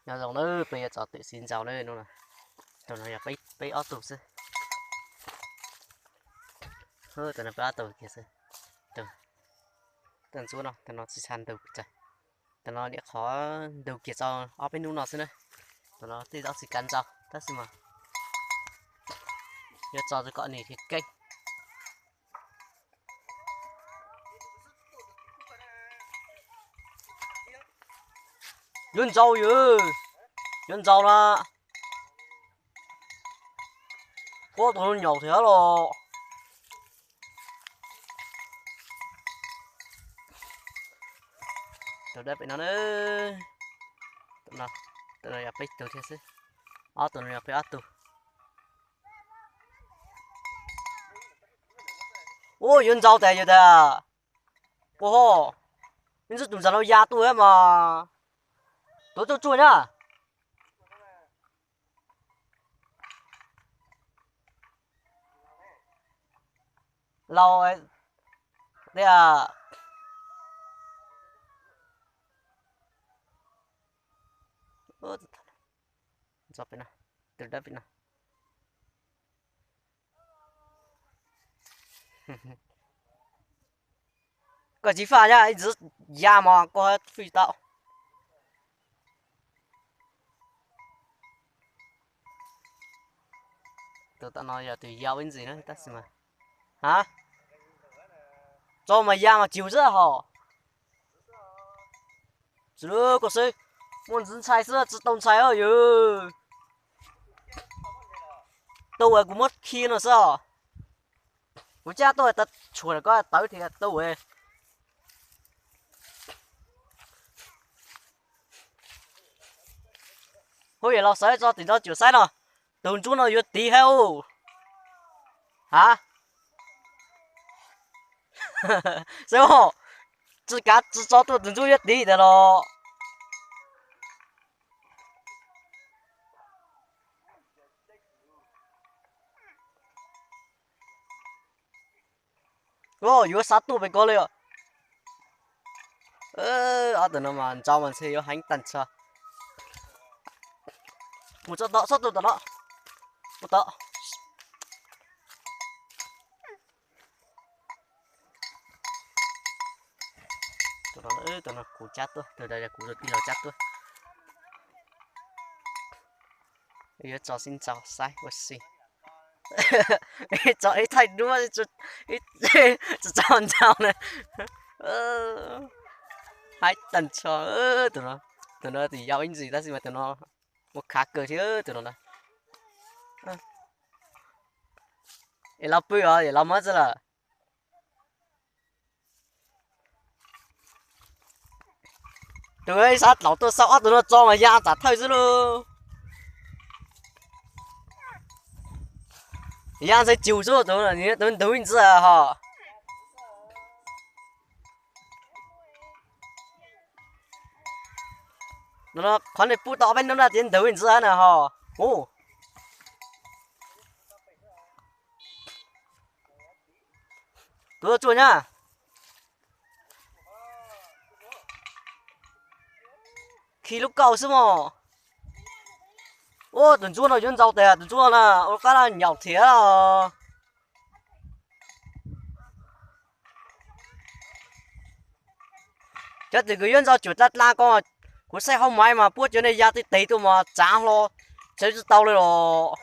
Nyob zoo na, peb yuav tso twm sib ntsaus na no. Tus no yog peb ob tug xwb. Tus no peb ob tug kiag xwb. Tus ntsuab no, tus no tsis tshua ntug kiag. Tus no nyuam qhuav ntug kiag tau ob peb hnub no xwb na. Tus no tej zaum tsis kav ntsaus tab sis mas yuav tso rau kom nws keej. Yuav ntsaus yom, yuav ntsaus na. Ua tus no nyaum thiab los. Tus dawb pem no, tus no yog peb tug thiab xwb. Ob tug no yog peb ob tug. Ua yuav ntsaus tas yog tas. Ua ho, ib ntsis tus ntxhais no ya tuaj mas. Tuav tuaj tsuaj na. Laus tias, koj tsis faj na, ib ntsis ya mas koj fij tau. Tus tom no yog tus yau ib ntsis na tab sis mas, ha, tso mas ya mas cim xwb hos. Tsis koj xwb, muaj ntxiv ntshai xwb tsis tau ntshai os yus. Tus uas kuv muab khi no xwb os. Kuv cab tuaj tas tshuav koj tawv thiab tus uas. Hu yam los xaiv tso tim no cuam saib no, tus ntsuab no yuav tiv hab. Ha, xav, tsis kav tsis tso tuaj tus ntsuab yuav tiv tas los. Yuav xav tuaj pem ko li os. Ob tug no mas ntsaus mas ntshe yuav heev tag nrho. Mus txog tom, txhob tuaj tom no. Mus tom. Tus no, tus no kuv cab tuaj, tus no yog kuv tus tij laug cab tuaj. Yuav tso sib ntsaus saib ua si. Tso ib thaij duab, tsis tso ntsaus na. Haib tag nrho. Tus no, tus no tus yau ib ntsis tab sis mas tus no ua khav kawg thiab tus no na. Es los pw os, es los muab txog lawm. Tus ib sab dlaus tuaj xauj ob tug no tso mas ya tsam thawj xwb lauj. Ya ntxhais cus xwb, tus ntug ib ntxwv hos. Qhov nej pub tau ob peb hnub na ces ntug ib ntxwv na hos. Tus tsuaj nyab. Khi lub kaus xwb mog. Ua tus ntsuab no yuav ntsaus tas tus ntsuab no na, ua qab nyaum thiab. Cov twg kws yuav ntsaus cuam dlaa dlaa ko, kuv saib hauv maiv mas puab cov nej ya tej tes tuaj mas tsav hlo, tsav tsis tau li los.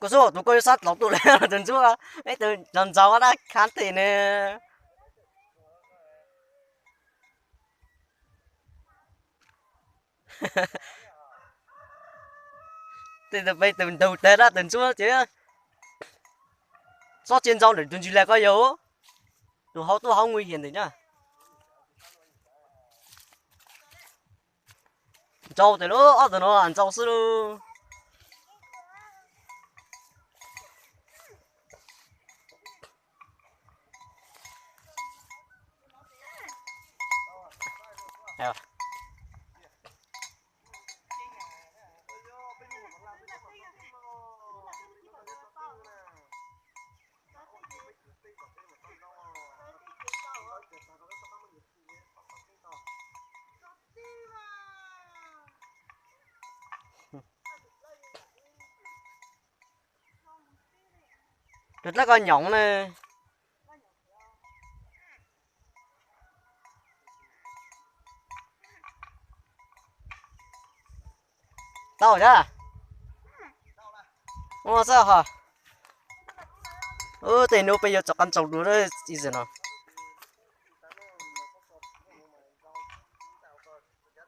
Koj xub tus koj yuav sab dlaus tuaj li tus ntsuab, ib tug ntsaus ntsaus dab khav tes ne. Tej tus peb tus ntug tag dab tus ntsuab ces txhob cia ntsaus ntawm tus ntsis lag ko yog tus hauv tuaj hauv nqui hiam ntawm na. Ntsaus tes lub ob tug no ntsaus xwb lauj. Rau dlab koj nyoos na. Tau a. Ua xwb ho. Ub, tej hnub peb yuav tsom qab ntsaum dua ib zaug no.